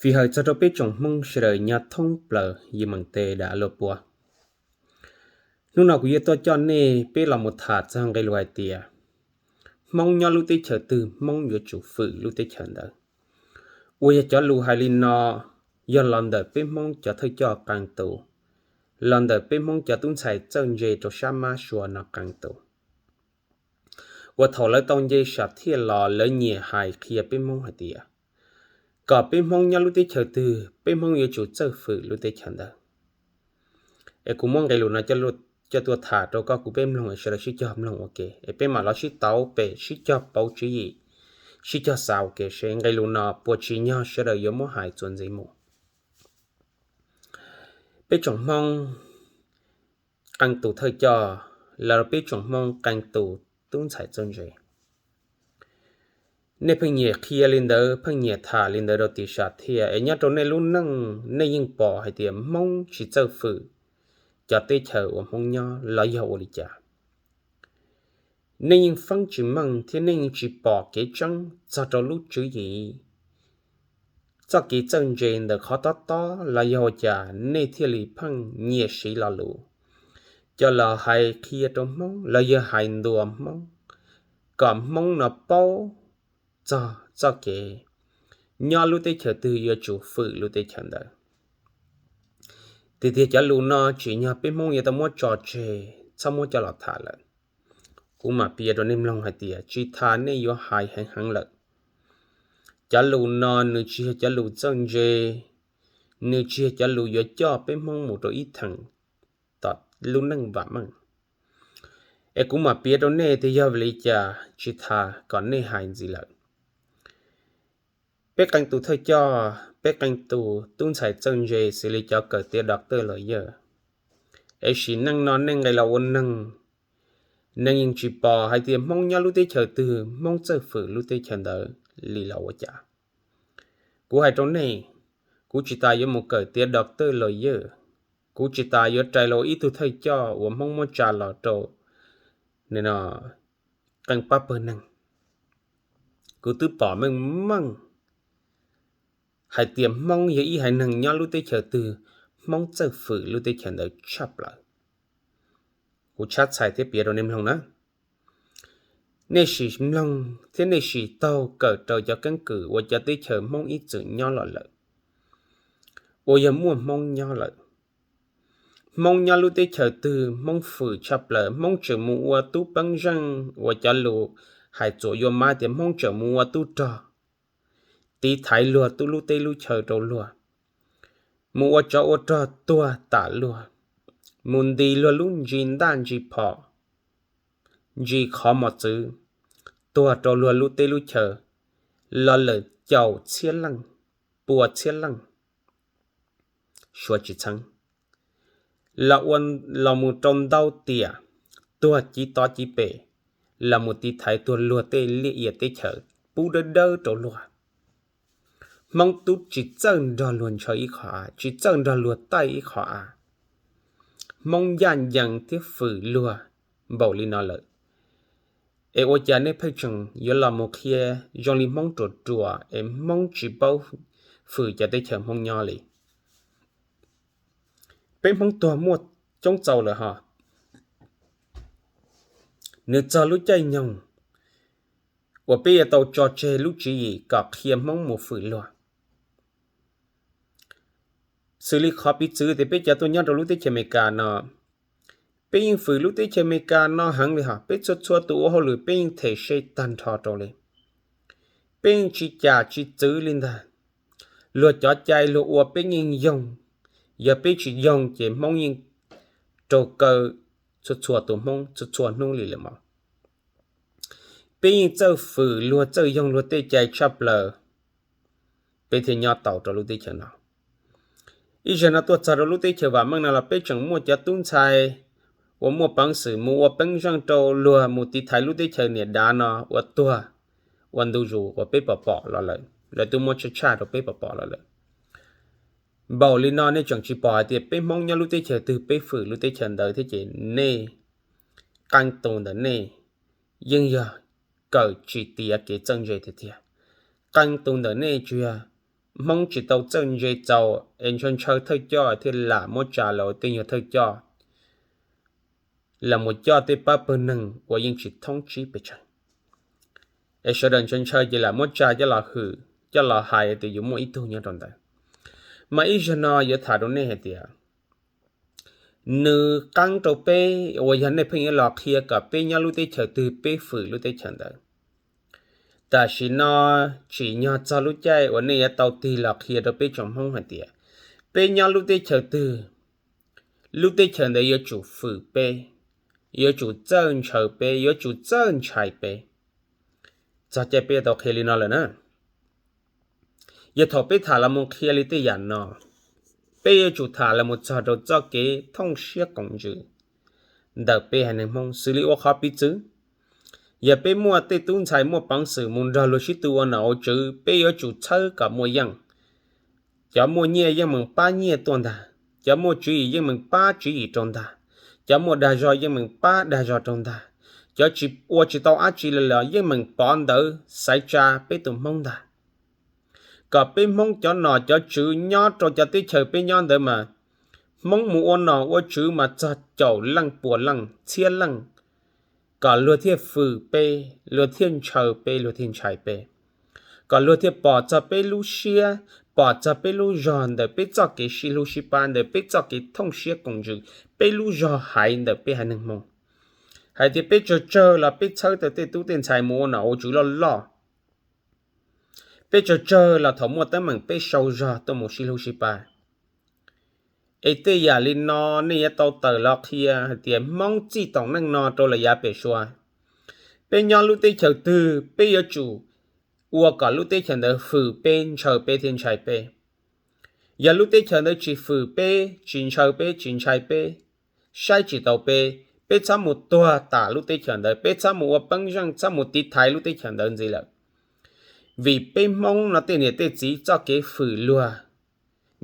Tsis hais txog rau peb tsoom Hmoob sawv daws nyob thoob plaws yim meem teb dam luaj puab. Hnub no kuv yuav tuaj coj nej peb los mus tham txog nqe lus hais tias Hmoob nyob lub teb chaws twg Hmoob yuav tsum fwm lub teb chaws ntawd. Uas yog cov lus hais li no yog los ntawm peb Hmoob cov thawj coj qee tus, los ntawm peb Hmoob cov tub ntxhais txawj ntse rau sab mab sua no qee tus, uas thaum lawv tau nce sam thiaj los lawv nyiam hais qhia peb Hmoob hais tias kom peb Hmoob nyob lub teb chaws twg peb Hmoob yuav tsum txawj fwm lub teb chaws ntawd. Es kuv muab nqe lus no coj tuaj tham rau koj kuv peb mloog, sawv daws sib cog mloog ua ke es peb mam los sib tauv pem sib cog pauv tswv yim, sib cog xav ua ke seb nqe lus no puas tsim nyog sawv daws yuav muab hais txuas ntxiv mus. Peb tsoom Hmoob qee tus thawj coj, los peb tsoom Hmoob qee tus tub ntxhais txawj ntse, nej pheej nyiam qhia li ntawd, pheej nyiam tham li ntawd rau tim sam thiaj es nyob rau nej lub neej nej yeej pom hais tias Hmoob tsis txawj fwm cov teb chaws uas Hmoob nyob los yog ua li cas. Nej yeej feeb tsis meej thiab nej yeej tsis pom kev tseeb txog rau lub tswv yim, txoj kev txawj ntse ntawm qhov tob tob los yog ua cas nej thiaj li pheej nyiam siv lo lus coj los hais qhia rau Hmoob los yog hais ntuas Hmoob, kom Hmoob no paub txog txoj kev nyob lub teb chaws twg yuav tsum fwm lub teb chaws ntawd. Tiag tiag cov lus no tsim nyog peb Hmoob yuav tau muab tso tseg txhob muab coj los tham lawm. Kuv mam piav rau nej mloog hais tias tsis tas nej yuav hais heev heev lawm, cov lus no nws tsis yog cov lus txawj ntse, nws tsis yog cov lus yuav coj peb Hmoob mus rau ib theem tom lub neej vam meej. Es kuv mam piav rau nej tias yog vim li cas tsis tas kom nej hais ntxiv lawm. Peb qee tus thawj coj, peb qee tus tub ntxhais txawj ntse xws li cov kawm tiav doctor lawyer, es sim neej no nej nqis los ua neeg, neeg yeej tsis pom hais tias Hmoob nyob lub teb chaws twg Hmoob txawj fwm lub teb chaws ntawd li los ua cas. Kuv hais rau nej, kuv tsis tas yuav mus kawm tiav doctor lawyer, kuv tsis tas yuav rais los ua ib tug thawj coj uas Hmoob muab tsa los rau qee pab pawg neeg. Kuv twb pom meej meej hais tias Hmoob yog ib haiv neeg nyob lub teb chaws twg Hmoob txawj fwm lub teb chaws ntawd tshaj plaws. Kuv tshab txhais thiab piav rau nej mloog na. Nej sim mloog thiab nej sim taug kawm rau cov keeb kwm uas cov teb chaws Hmoob ib txwm nyob los lawm, uas yog muaj Hmoob nyob lawm. Hmoob nyob lub teb chaws twg Hmoob fwm tshaj plaws, Hmoob tseem mus ua tub peeb zeej uas cov lus hais txuas yuav mab tias Hmoob tseem mus ua tub rog, tiv thaiv luag tub lub teb lub chaw rau luag, mus ua tsov ua rog tuag tam luag, mus ntis luag lub ntsis ntaj ntsis phom, ntsis qhov mos txwv, tuag rau luag lub teb lub chaw los lawm caum txhiab leej, pua txhiab leej, suav tsis txheeb, los mus rau ntau tiam, tuag civ tov civ pem, los mus tiv thaiv tuag luag tej liaj ia teb chaws pub dawb dawb rau luag. Hmoob tub tsis txawj nrog luag ntshaw ib qho av, tsis txawj nrog luag taij ib qho av. Hmoob ncaj ncees thiab fwm luag npaum li no lawm, es ua cas nej pheej tseem yuav los mus qhia zoo li Hmoob ruam ruam es Hmoob tsis paub fwm cov teb chaws Hmoob nyob li? Peb Hmoob tuag muaj coob txaus lawm ho. Nws txog lub caij nyoog uas peb yuav tau tso tseg lub tswv yim kom qhia Hmoob mus fwm luag. Xws li qhov piv txwv tias peb cov tuaj nyob rau lub teb chaws Amelikas no, peb yeej fwm lub teb chaws Amelikas no heev li hos, peb txhua txhua tus ua hauj lwm peb yeej them se tag nrho rau li. Peb yeej tsis cam tsis txwv li ntag. Luag cov cai luag ua peb yeej yoog, yog peb tsis yoog ces Hmoob yeej raug kaw txhua txhua tus Hmoob txhua txhua hnub li lawm mog. Peb yeej txawj fwm luag txawj yoog luag tej cai tshaj plaws, peb thiaj nyob tau rau lub teb chaws no. Ib zaug no tuaj txog rau lub teb chaws vam meej no los peb tseem muaj cov tub ntxhais uas muaj peev xwm mus ua peeb zeej rau luag mus tiv thaiv lub teb chaws niam dav no ua tuag, ua ntu zus uas peb pom pom los lawm, lawv twb muab tshaj tshaj rau peb pom pom los lawm. Npaum li no nej tseem tsis pom hais tias peb Hmoob nyob lub teb chaws twg peb fwm lub teb chaws ntawd thiab ces nej, qee tus ntawm nej yeej yog kawm tsis tiav kev txawj ntse tiag tiag. Qee tus ntawm nej tsuas yog Hmoob tsis tau txawj ntse txaus es ntshaw ntshaw thawj coj thiaj lam muab tsa los tej nyuag thawj coj los mus coj tej pab pawg neeg uas yeej tsis thoob tsib pes tsawg. Es sawv daws ntshaw ntshaw ces lam muab tsa coj los hwm, coj los hais tias yuav muaj ib tug nyob rau ntawd. Mas ib zaug no yuav tham rau nej hais tias nws qeeb rau peb uas yog nej pheej yuav los qhia kom peb nyob lub teb chaws twg peb fwm lub teb chaws ntawd. Tam sim no tsim nyog txog lub caij uas nej yuav tau tig los qhia rau peb tsoom Hmoob hais tias peb nyob lub teb chaws twg, lub teb chaws ntawd yuav tsum fwm peb, yuav tsum txawj ntshaw peb, yuav tsum txawj ntshai peb. Txog caij peb tau qhia li no lawm na. Yog thaum peb tham los mus qhia li tej yam no, peb yuav tsum tham los mus txog rau txoj kev thooj siab koom ntsws ntawm peb haiv neeg Hmoob. Xws li ua qhov piv txwv, yog peb muaj tej tub ntxhais muaj peev xwm mus nrog luag sib tw ua nom ua tswv, peb yuav tsum txhawb kom muaj yeej. Cov muaj nyiaj yeej meem pab nyiaj tuaj ntag, cov muaj tswv yim yeej meem pab tswv yim rau ntag, cov muaj dag zog yeej meem pab dag zog rau ntag, cov tsis ua tsis tau dab tsi li los yeej meem pov ntawv xaiv tsa peb tus Hmoob ntag. Kom peb Hmoob cov nom cov tswv nyob rau cov teb chaws peb nyob ntawd mas Hmoob mus ua nom ua tswv mas txog caum leej puas leej txhiab leej, kom luag thiaj fwm peb, luag thiaj ntshaw peb, luag thiaj ntshai peb, kom luag thiaj pom txog peb lub siab, pom txog peb lub zog ntawm peb txoj kev sib hlub sib pab, ntawm peb txoj kev thooj siab koom ntsws, peb lub zog haiv ntawm peb haiv neeg Hmoob. Hais tias peb tsawg tsawg los peb txhawb tau tej tub tej ntxhais mus ua nom ua tswv loj loj. Peb tsawg tsawg los thaum muaj teeb meem peb sau zog tuaj mus sib hlub sib pab. Es tej yam li no nej yuav tau tawm los qhia hais tias Hmoob txij tom neej no rau lawm yav pem suav, peb nyob lub teb chaws twg peb yuav tsum ua kom lub teb chaws ntawd fwm peb, ntshaw peb thiab ntshai peb. Yog lub teb chaws ntawd tsis fwm peb, tsis ntshaw peb, tsis ntshai peb, saib tsis taus peb, peb txhob mus tuag tam lub teb chaws ntawd, peb txhob mus ua peeb zeej, txhob mus tiv thaiv lub teb chaws ntawd ntxiv lawm. Vim peb Hmoob no tej niam tej txiv txoj kev fwm luag,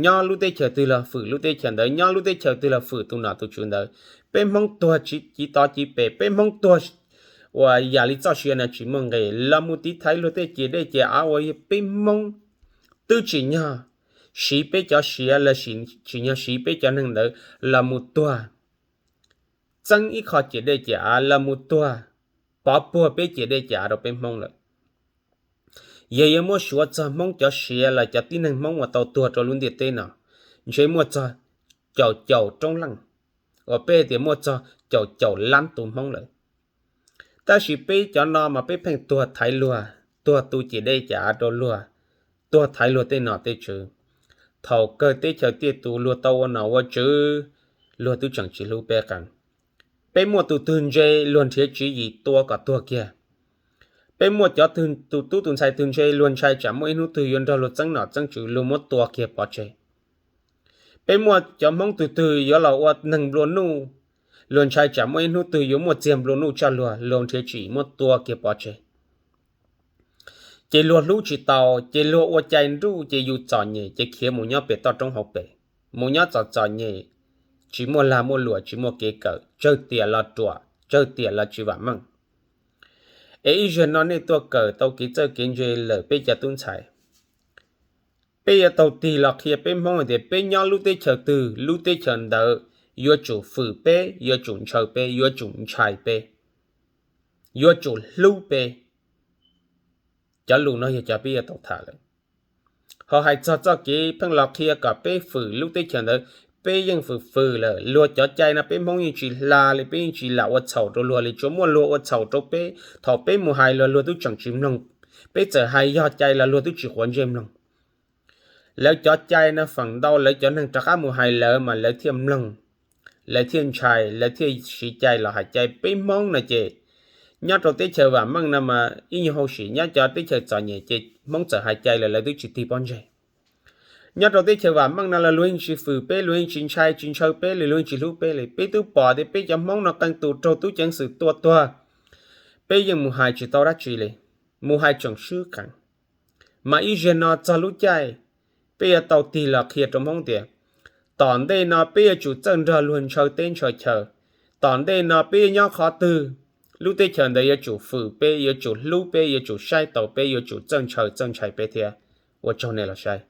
nyob lub teb chaws twg los fwm lub teb chaws ntawd, nyob lub teb chaws twg los fwm tus nom tus tswv ntawd. Peb Hmoob tuag tsis civ tov civ pes, peb Hmoob tuag uas yam li txoj sia no tsis muaj nqis, los mus tiv thaiv luag tej ciam dej ciam av uas yog peb Hmoob twb tsim nyog siv peb cov siav los tsim nyog siv peb cov neeg ntawd los mus tuag txeeb ib qho ciam dej ciam av, los mus tuag pov puag peb ciam dej ciam av rau peb Hmoob lawm. Yog yuav muab suav txog Hmoob cov siav los cov tib neeg Hmoob uas tau tuag rau lub ntiaj teb no, ntshe muaj txog caum caum roob leej, uas peb tias muaj txog caum caum lab tus Hmoob lawm. Tab sis peb cov no mas peb pheej tuag thaiv luag, tuag tu ciam dej ciam av rau luag, tuag thaiv luag tej nom tej tswv. Thaum kawg teb chaws tiaj tus luag tau ua nom ua tswv, luag twb tseem tsis hlub peb qees. Peb muaj tus twg ntse luag nrhiav tswv yim tua kom tuag kiag. Peb muaj cov tus tub tus ntxhais twg ntse luag ntshai tsam muaj ib hnub twg yuav nrog luag txeeb nom txeeb tswv luag muab tua kiag pov tseg. Peb muaj cov Hmoob twg twg yuav los ua neeg nplua nuj, luag ntshai tsam muaj ib hnub twg yuav muaj txiag nplua nuj tshaj luag, luag nrhiav tswv yim muab tua kiag pov tseg. Ces luag hlub tsis tau, ces luag ua cai nruj, ces yus txom nyem ces khiav mus nyob pem toj roob hauv pes, mus nyob txom txom nyem, tsis muaj lag muaj luam, tsis muaj kev kawm, tsawg tiam los ruam, tsawg tiam los tsis vam meej. Es ib zaug no nej tuaj kawm tau kev txawj kev ntse lawm peb cov tub ntxhais, peb yuav tau tig los qhia peb Hmoob hais tias peb nyob lub teb chaws twg, lub teb chaws ntawd yuav tsum fwm peb, yuav tsum ntshaw peb, yuav tsum ntshai peb, yuav tsum hlub peb. Cov lus no yog cov peb yuav tau tham lawm. Ho hais txog txoj kev pheej los qhia kom peb fwm lub teb chaws ntawd, peb yeej fwm fwm lawm. Luag cov cai no peb Hmoob yeej tsis hla li, peb yeej tsis lam ua txhaum rau luag li, tsuas muaj luag ua txhaum rau peb. Thaum peb mus hais los luag twb tseem tsis mloog, peb txawm hais yog cai los luag twb tsis quav ntsej mloog. Lawv cov cai no feem ntau lawv cov neeg rov qab mus hais lawv mas lawv thiaj mloog, lawv thiaj ntshai, lawv thiaj siv cai los hais cai. Peb Hmoob no ces nyob rau teb chaws vam meej no mas ib nyuag hauj sim, nyob cov teb chaws txom nyem ces Hmoob txawm hais cai los lawv twb tsis tig pob ntseg. Nyob rau teb chaws vam meej no los luag yeej tsis fwm peb, luag yeej tsis ntshai tsis ntshaw peb li, luag yeej tsis hlub peb li. Peb twb pom tias peb cov Hmoob no qee tus raug tub ceev xwm tua tuag, peb yeej mus hais tsis tau dab tsi li, mus hais tseem swb qees. Mas ib zaug no txog lub caij, peb yuav tau tig los qhia rau Hmoob tias tom ntej no peb yuav tsum txawj nrog luag ntshaw teb ntshaw chaw. Tom ntej no peb yuav nyob qhov twg, lub teb chaws ntawd yuav tsum fwm peb, yuav tsum hlub peb, yuav tsum saib taus peb, yuav tsum txawj ntshaw txawj ntshai peb thiab. Ua tsaug nej los saib.